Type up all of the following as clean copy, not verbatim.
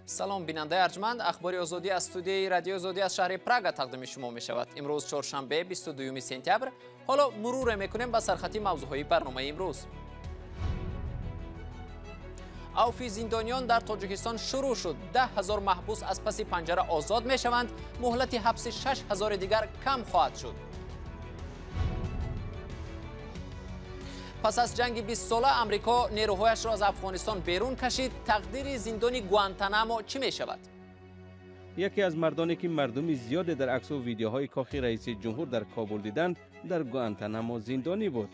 Салом, бинандаи арҷманд. Ахбори Озодӣ аз студияи Радиои Озодӣ аз шаҳри Прага тақдими шумо мешавад. Имрӯз чоршанбе, 22 сентябр. Ҳоло муруре мекунем ба сархати мавзӯъҳои барномаи имрӯз. Авфи зиндониён дар Тоҷикистон шурӯъ шуд. 10 000 маҳбус аз паси панҷара озод мешаванд. Муҳлати ҳабси 6000 дигар кам хоҳад шуд. Пас аз ҷанги 20-сола Амрико нерӯҳояшро аз Афғонистон берун кашид. Тақдири зиндони Гуантанамо чӣ мешавад? Яке аз мардоне, ки мардуми зиёде дар аксу видеоҳои кохи раиси ҷумҳур дар Кобул диданд, дар Гуантанамо зиндонӣ буд.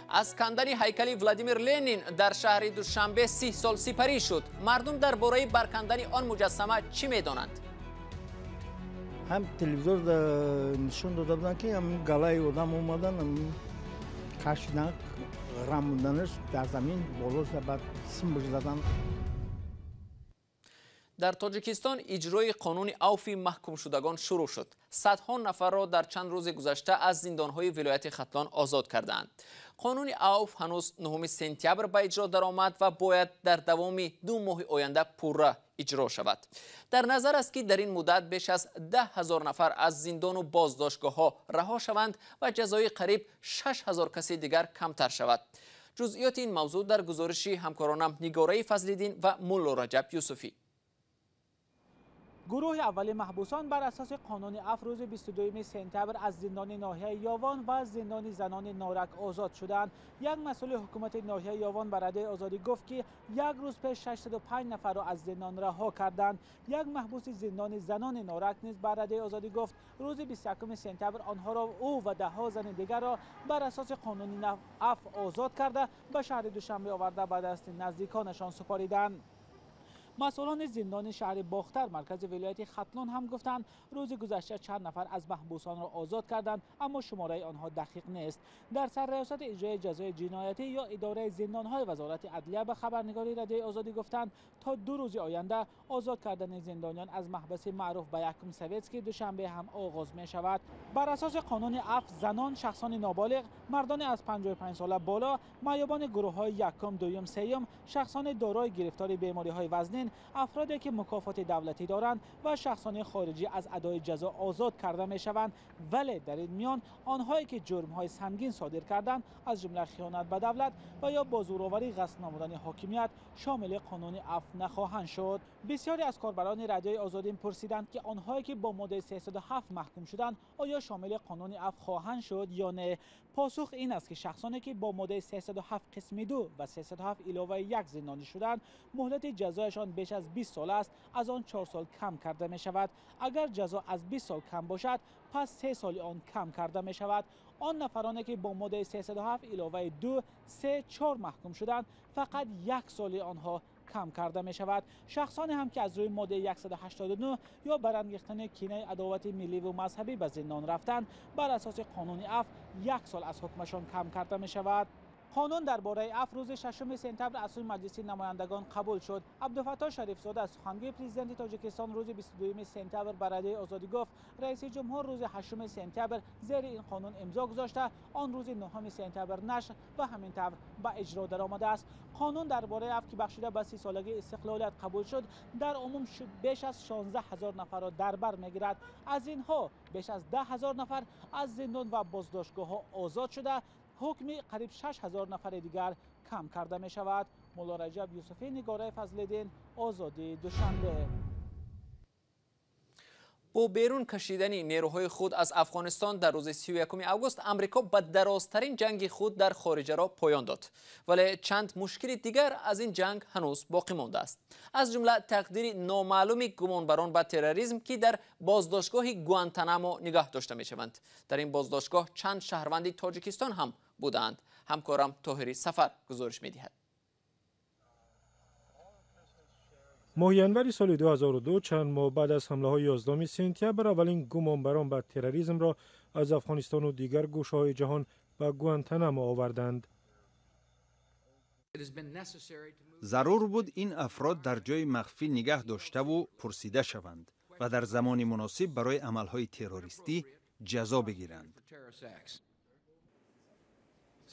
Аз кандани ҳайкали Владимир Ленин дар шаҳри Душанбе 30 сол сипарӣ шуд. Мардум дар бораи баркандани он муҷассама чӣ медонанд? Ҳам телевизор нишон дода буданд, ки ҳам галаи одам омадан, кашидан, рамонданаш дар замин боло, баъд симбш задан. Дар Тоҷикистон иҷрои қонуни авфи маҳкумшудагон шурӯъ шуд. Садҳо нафарро дар чанд рӯзи гузашта аз зиндонҳои вилояти Хатлон озод кардаанд. Қонуни авф ҳанӯз 9 сентябр ба иҷро даромад ва бояд дар давоми 2 моҳи оянда пурра иҷро шавад. Дар назар аст, ки дар ин муддат беш аз 10 000 нафар аз зиндону боздоштгоҳҳо раҳо шаванд ва ҷазои қариб 6000 каси дигар камтар шавад. Ҷузъиёти ин мавзӯъ дар гузориши ҳамкоронам Нигораи Фазлиддин ва Мулло Раҷаб Юсуфӣ. Гурӯҳи аввали маҳбусон бар асоси қонуни афв рӯзи 22 сентябр аз зиндони ноҳияи Ёвон ва зиндони занони Норак озод шуданд. Як масъули ҳукумати ноҳияи Ёвон ба Радиои Озодӣ гуфт, ки як рӯз пеш 605 нафарро аз зиндон раҳо карданд. Як маҳбуси зиндони занони Норак низ ба Радиои Озодӣ гуфт, рӯзи 21 сентябр онҳоро, ӯ ва даҳҳо зани дигарро, бар асоси қонуни афв озод карда, ба шаҳри Душанбе оварда, ба дасти наздиконашон супориданд. Масъулони зиндони шаҳри Бохтар, маркази вилояти Хатлон, ҳам гуфтанд, рӯзи гузашта чанд нафар аз маҳбусонро озод карданд, аммо шумораи онҳо дақиқ нест. Дар сарриёсати иҷрои ҷазои ҷиноятӣ ё идораи зиндонҳои Вазорати адлия ба хабарнигори Радиои Озодӣ гуфтанд, то 2 рӯзи оянда озод кардани зиндониён аз маҳбаси маъруф ба якум советский Душанбе ҳам оғоз мешавад. Бар асоси қонуни афв занон, шахсони ноболиғ, мардони аз 55 сола боло, маъюбони гурӯҳҳои якум, дуюм, сеюм, шахсони дорои гирифтори бемориҳои вазнин, афроде ки мукофоти давлатӣ доранд ва шахсони хориҷӣ аз адои ҷазо озод карда мешаванд. Вале дар ин миён онҳое ки ҷурмҳои сангин содир карданд, аз ҷумла хиёнат ба давлат ва ё бо зӯроварӣ ғасб намудани ҳокимият, шомили қонуни афв нахоҳанд шуд. Бисёре аз корбарони Радиои Озодӣ пурсиданд, ки онҳое ки бо моддаи 307 маҳкум шуданд, оё шомили қонуни афв хоҳанд шуд ё не. Посух ин аст, ки шахсоне ки бо моддаи 307 қисми 2 ва 307 иловаи 1 зиндонӣ шуданд, муҳлати ҷазояшон беш аз 20 сол аст, аз он 4 сол кам карда мешавад. Агар ҷазо аз 20 сол кам бошад, пас 3 соли он кам карда мешавад. Он нафароне ки бо моддаи 307 иловаи 2, 3, 4 маҳкум шуданд, фақат 1 соли онҳо кам карда мешавад. Шахсоне ҳам ки аз рӯи моддаи 189 ё барангехтани кинаи адовати милливу мазҳабӣ ба зиндон рафтанд, бар асоси қонуни афв 1 сол аз ҳукмашон кам карда мешавад. Қонун дар бораи афв рӯзи 6 сентябр аз сӯи Маҷлиси намояндагон қабул шуд. Абдуфаттоҳ Шарифзода, сухангӯи президенти Тоҷикистон, рӯзи 22 сентябр ба Радиои Озодӣ гуфт, раиси ҷумҳур рӯзи 8 сентябр зери ин қонун имзо гузошта, он рӯзи 9 сентябр нашр ва ҳамин тавр ба иҷро даромадааст. Қонун дар бораи афв, ки бахшида ба 30-солагии истиқлолият қабул шуд, дар умум беш аз 16 000 нафарро дар бар мегирад. Аз инҳо беш аз 10 000 нафар аз зиндон ва боздоштгоҳҳо озод шуда, ҳукми қариб 6000 нафари дигар кам карда мешавад. Мулло Раҷаб Юсуфӣ, Нигораи Фазлиддин, Озодӣ, Душанбе. Бо берун кашидани нерӯҳои худ аз Афғонистон дар рӯзи 31 август Амрико ба дарозтарин ҷанги худ дар хориҷаро поён дод. Вале чанд мушкили дигар аз ин ҷанг ҳанӯз боқӣ мондааст, аз ҷумла тақдири номаълуми гумонбарон ба терроризм, ки дар боздоштгоҳи Гуантанамо нигаҳ дошта мешаванд. Дар ин боздоштгоҳ чанд шаҳрванди Тоҷикистон ҳам будаанд. Ҳамкорам Тоҳири Сафар гузориш медиҳад. Моҳи январи соли 2002, чанд моҳ баъд аз ҳамлаҳои 11 сентябр, аввалин гумонбарон ба терроризмро аз Афғонистону дигар гӯшаҳои ҷаҳон ба Гуантанамо оварданд. Зарур буд ин афрод дар ҷои махфӣ нигаҳ доштаву пурсида шаванд ва дар замони муносиб барои амалҳои террористӣ ҷазо бигиранд.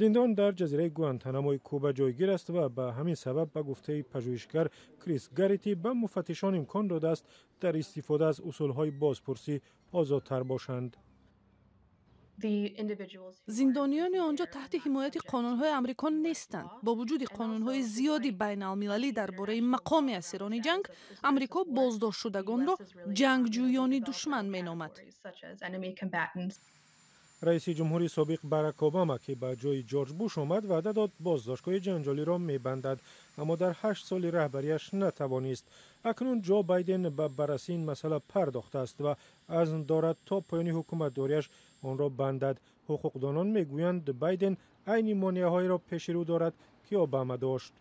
Зиндон дар ҷазираи Гуантанамои Куба ҷойгир аст ва ба ҳамин сабаб, ба гуфтаи пажӯҳишгар Крис Гаррити, ба муфаттишон имкон додааст дар истифода аз усулҳои бозпурсӣ озодтар бошанд. Зиндониёни он ҷо таҳти ҳимояти қонунҳои Амрико нестанд. Бо вуҷуди қонунҳои зиёди байналмилалӣ дар бораи мақоми асирони ҷанг, Амрико боздоштшудагонро ҷангҷӯёни душман меномад. Раиси ҷумҳури собиқ Барак Обама, ки ба ҷои Ҷорҷ Буш омад, ваъда дод боздоштгоҳи ҷанҷолиро мебандад, аммо дар 8 соли раҳбарияш натавонист. Акнун Ҷо Байден ба баррасии ин масъала пардохтааст ва азм дорад то поёни ҳукуматдориаш онро бандад. Ҳуқуқдонон мегӯянд, Байден айни монеаҳоеро пеши рӯ дорад, ки Обама дошт.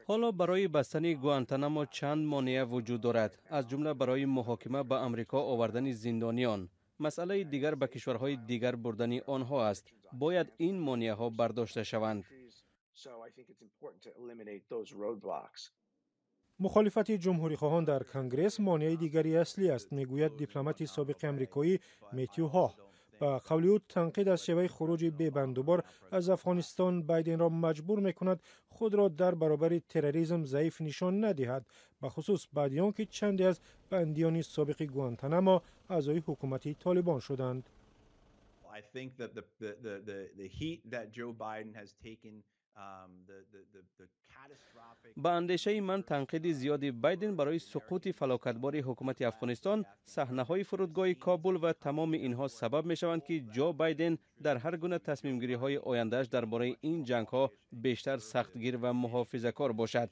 Ҳоло барои бастани Гуантанамо чанд монеа вуҷуд дорад, аз ҷумла барои муҳокима ба Амрико овардани зиндониён. Масъалаи дигар ба кишварҳои дигар бурдани онҳо аст. Бояд ин монеаҳо бардошта шаванд. Мухолифати ҷумҳурихоҳон дар Конгресс монеаи дигари аслӣ аст, мегӯяд дипломати собиқи амрикоӣ Метью Ҳоҳ. Ба қавли ӯ, танқид аз шеваи хуруҷи бебандубор аз Афғонистон Байденро маҷбур мекунад худро дар баробари терроризм заиф нишон надиҳад, бахусус баъди он ки чанде аз бандиёни собиқи Гуантанамо аъзои ҳукумати Толибон шуданд. Ба андешаи ман, танқиди зиёди Байден барои суқути фалокатбори ҳукумати Афғонистон, саҳнаҳои фурудгоҳи Кобул ва тамоми инҳо сабаб мешаванд, ки Ҷо Байден дар ҳар гуна тасмимгириҳои ояндааш дар бораи ин ҷангҳо бештар сахтгир ва муҳофизакор бошад,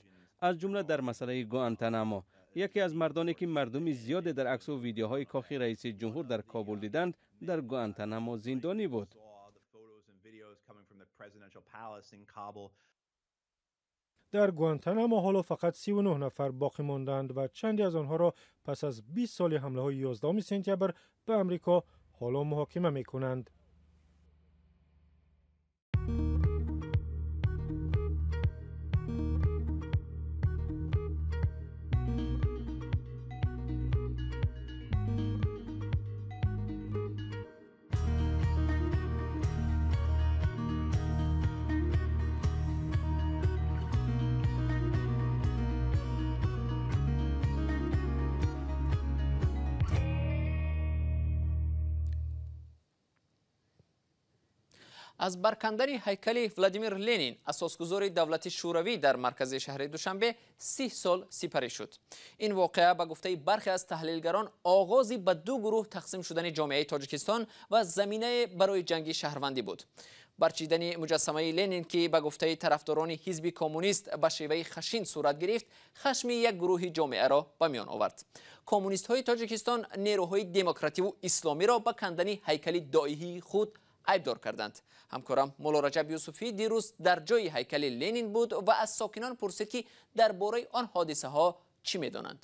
аз ҷумла дар масъалаи Гуантанамо. Яке аз мардоне, ки мардуми зиёде дар аксу видеоҳои кохи раиси ҷумҳур дар Кобул диданд, дар Гуантанамо зиндонӣ буд. Дар Гуантанамо ҳоло фақат 39 нафар боқӣ мондаанд ва чанде аз онҳоро пас аз 20 соли ҳамлаҳои 11 сентябр ба Амрико ҳоло муҳокима мекунанд. Аз баркандани ҳайкали Владимир Ленин, асосгузори давлати Шӯравӣ, дар маркази шаҳри Душанбе 30 сол сипарӣ шуд. Ин воқеа, ба гуфтаи бархе аз таҳлилгарон, оғози ба ду гурӯҳ тақсим шудани ҷомеаи Тоҷикистон ва заминае барои ҷанги шаҳрвандӣ буд. Барчидани муҷассамаи Ленин, ки ба гуфтаи тарафдорони ҳизби коммунист ба шеваи хашин сурат гирифт, хашми як гурӯҳи ҷомеаро ба миён овард. Коммунистҳои Тоҷикистон нерӯҳои демокративу исломиро ба кандани ҳайкали доиҳии худ айбдор карданд. Ҳамкорам Мулло Раҷаб Юсуфӣ дирӯз дар ҷои ҳайкали Ленин буд ва аз сокинон пурсид, ки дар бораи он ҳодисаҳо чӣ медонанд.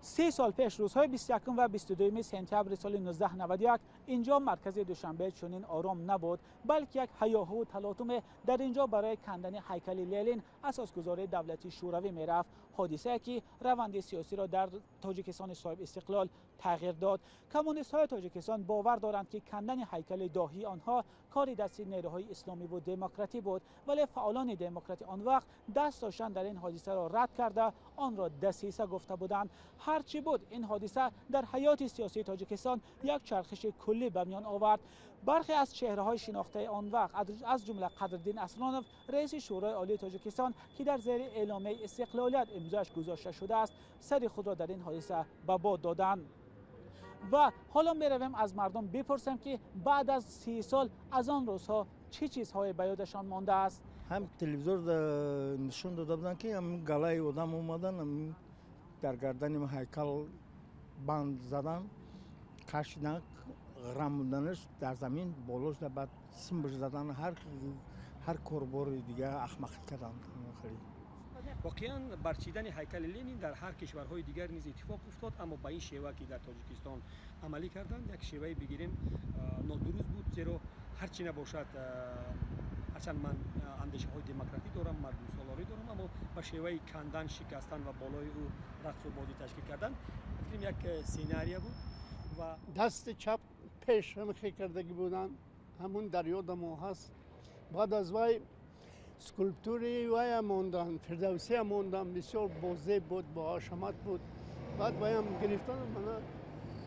30 сол пеш, рӯзҳои 21 ва 22 сентябри соли 1991, инҷо маркази Душанбе чунин ором набуд, балки як ҳаёҳуву талотуме дар инҷо барои кандани ҳайкали Ленин, асосгузори давлати Шӯравӣ, мерафт. Ҳодисае ки раванди сиёсиро дар Тоҷикистони соҳиб истиқлол тағйир дод. Коммунистҳои Тоҷикистон бовар доранд, ки кандани ҳайкали доҳии онҳо кори дасти нерӯҳои исломиву демократӣ буд, вале фаъолони демократӣ он вақт даст доштан дар ин ҳодисаро рад карда, онро дасиса гуфта буданд. Ҳарчи буд, ин ҳодиса дар ҳаёти сиёсии Тоҷикистон як чархиши куллӣ ба миён овард. Бархе аз чеҳраҳои шинохтаи он вақт, аз ҷумла Қадриддин Аслонов, раиси Шӯрои Олии Тоҷикистон, ки дар зери эъломияи истиқлолият имзояш гузошта шудааст, сари худро дар ин ҳодиса ба бод доданд. Ва ҳоло меравем аз мардум бипурсем, ки баъд аз 30 сол аз он рӯзҳо чӣ чизҳое ба ёдашон мондааст. Ҳам телевизор нишон дода буданд, ки ҳам галаи одам омадан, дар гардани ҳайкал банд задан, кашидан, рамонданаш дар замин боло шуда, баъд симбаш задан, ҳар корбори дига ахмақӣ карданд. Воқеан, барчидани ҳайкали Ленин дар ҳар кишварҳои дигар низ иттифоқ уфтод, аммо ба ин шева, ки дар Тоҷикистон амалӣ карданд, як шеваи бигирем нодуруст буд, зеро ҳарчи набошад, ҳарчанд ман андешаҳои демократӣ дорам, мардумсолорӣ дорам, аммо ба шеваи кандан, шикастан ва болои ӯ рақсу бозӣ ташкил кардан, фикрам, як сценария буд. Ва дасти чап пеш ҳамхе кардагӣ буданд, ҳамун дар ёдам ҳаст. Баъд аз вай скульптури вая монданд, Фирдавсия монданд, бисёр бозеб буд, бо ҳашамат буд. Баъд ваям гирифтан, мана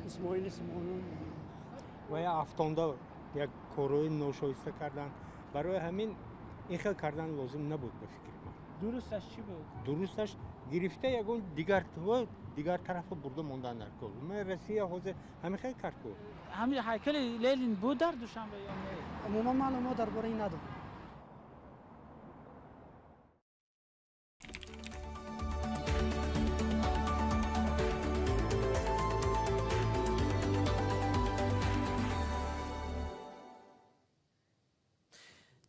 Исмоили Сомонӣ. Вая афтонда як корҳои ношоиста карданд. Барои ҳамин ин хел кардан лозим набуд ба фикри ман. Дурусташ чӣ буд? Дурусташ гирифта ягон дигар тарафа бурда мондан дар кор. Ман Россия ҳозир ҳамин хел кард ку. Ҳамин ҳайкали Ленин буд дар Душанбе ё не? Умуман маълумот дар бораи ин надорам.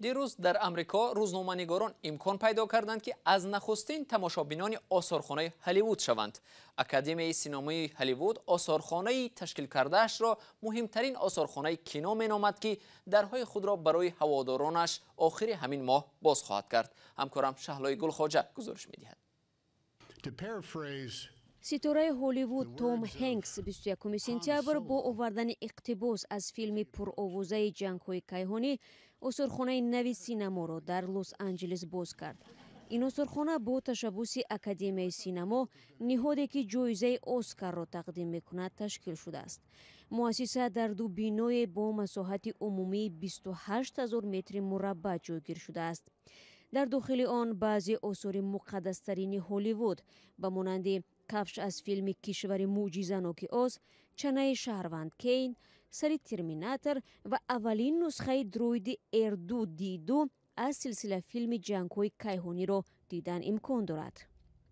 Дирӯз дар Амрико рӯзноманигорон имкон пайдо карданд, ки аз нахустин тамошобинони осорхонаи Ҳолливуд шаванд. Академияи синамои Ҳолливуд осорхонаи ташкил кардаашро муҳимтарин осорхонаи кино меномад, ки дарҳои худро барои ҳаводоронаш охири ҳамин моҳ боз хоҳад кард. Ҳамкорам Шаҳлои Гулхоҷа гузориш медиҳад. Ситораи Ҳолливуд Том Ҳенкс 21 сентябр бо овардани иқтибос аз филми пуровозаи ҷангҳои кайҳонӣ осорхонаи нави синаморо дар Лос-Анҷелес боз кард. Ин осорхона бо ташаббуси Академияи синамо, ниҳоде ки ҷоизаи Оскарро тақдим мекунад, ташкил шудааст. Муассиса дар ду биное бо масоҳати умумии 28 ҳазор метри мураббаъ ҷойгир шудааст. Дар дохили он баъзе осори муқаддастарини Ҳолливуд ба монанди кафш аз филми Кишвари мӯъҷизаноки Оз, чанаи шаҳрванд Кейн, сари Терминатор ва аввалин нусхаи дроиди R2-D2 аз силсила филми ҷангҳои кайҳониро дидан имкон дорад.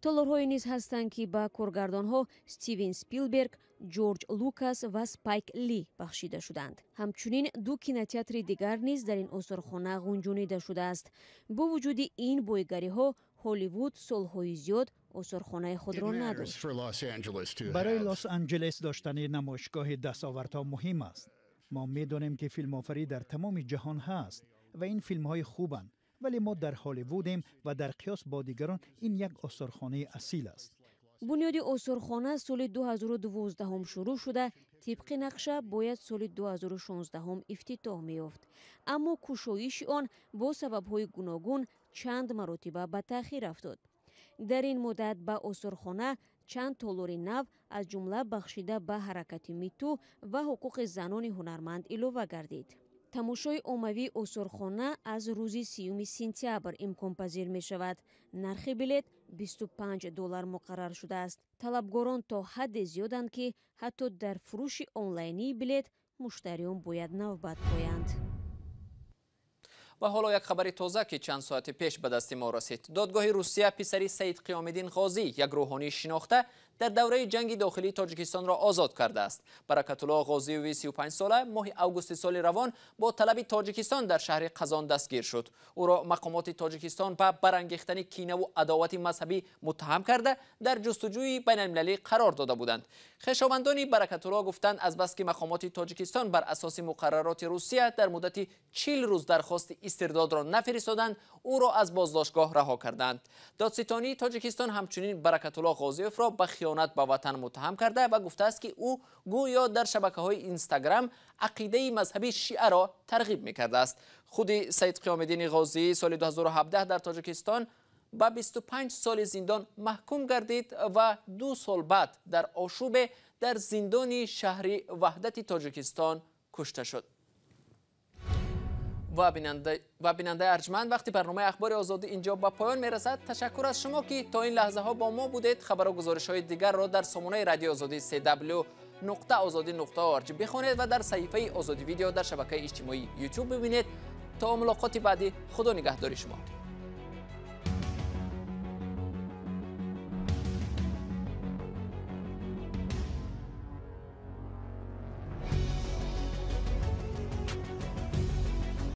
Толорҳое низ ҳастанд, ки ба коргардонҳо Стивен Спилберг, Ҷорҷ Лукас ва Спайк Ли бахшида шуданд. Ҳамчунин ду кинотеатри дигар низ дар ин осорхона ғунҷонида шудааст. Бо вуҷуди ин бойгариҳо, Ҳолливуд солҳои зиёд осорхонаи худро надошт. Барои Лос-Анҷелес доштани намоишгоҳи дастовардҳо муҳим аст. Мо медонем, ки филмофарӣ дар тамоми ҷаҳон ҳаст ва ин филмҳои хубанд, вале мо дар Ҳолливудем ва дар қиёс бо дигарон ин як осорхонаи асил аст. Бунёди осорхона соли 2012 шурӯъ шуда, тибқи нақша бояд соли 2016 ифтитоҳ меёфт. Аммо кушоиши он бо сабабҳои гуногун чанд маротиба ба таъхир афтод. Дар ин муддат ба осорхона чанд толори нав, аз ҷумла бахшида ба ҳаракати Миту ва ҳуқуқи занони ҳунарманд илова гардид. Тамошои оммавии осорхона аз рӯзи 30 сентябр имконпазир мешавад. Нархи билет $25 муқаррар шудааст. Талабгорон то ҳадде зиёданд, ки ҳатто дар фурӯши онлайнии билет муштариён бояд навбат поянд. Ва ҳоло як хабари тоза, ки чанд соати пеш ба дасти мо расид. Додгоҳи Русия писари Саид Қиёмиддин Ғозӣ, як рӯҳонии шинохта, дар давраи ҷанги дохилии Тоҷикистонро озод кардааст. Баракатулло Ғозиеви 35 сола моҳи августи соли равон бо талаби Тоҷикистон дар шаҳри Қазон дастгир шуд. Ӯро мақомоти Тоҷикистон ба барангехтани кинаву адовати мазҳабӣ муттаҳам карда, дар ҷустуҷӯи байналмилалӣ қарор дода буданд. Хешовандони Баракатулло гуфтанд, азбаски мақомоти Тоҷикистон бар асоси муқаррароти Русия дар муддати 40 рӯз дархости истирдодро нафиристоданд, ӯро аз боздоштгоҳ раҳо карданд. Додситонии Тоҷикистон ҳамчунин Баракатулло Ғозиевро ба хиёнат ба ватан муттаҳам карда ва гуфтааст, ки ӯ гӯё дар шабакаҳои Инстаграм ақидаи мазҳаби шиаро тарғиб мекардааст. Худи Саид Қиёмиддини Ғозӣ соли 2017 дар Тоҷикистон ба 25 соли зиндон маҳкум гардид ва 2 сол баъд дар ошӯбе дар зиндони шаҳри Ваҳдати Тоҷикистон кушта шуд. Ва бинандаи арҷманд, вақти барномаи Ахбори Озодӣ инҷо ба поён мерасад. Ташаккур аз шумо, ки то ин лаҳзаҳо бо мо будед. Хабару гузоришҳои дигарро дар сомонаи Радиои Озодӣ cw.ozodi.org бихонед ва дар саҳифаи Озодӣ Видео дар шабакаи иҷтимоии Ютуб бибинед. То мулоқоти баъдӣ, Худо нигаҳдори шумо.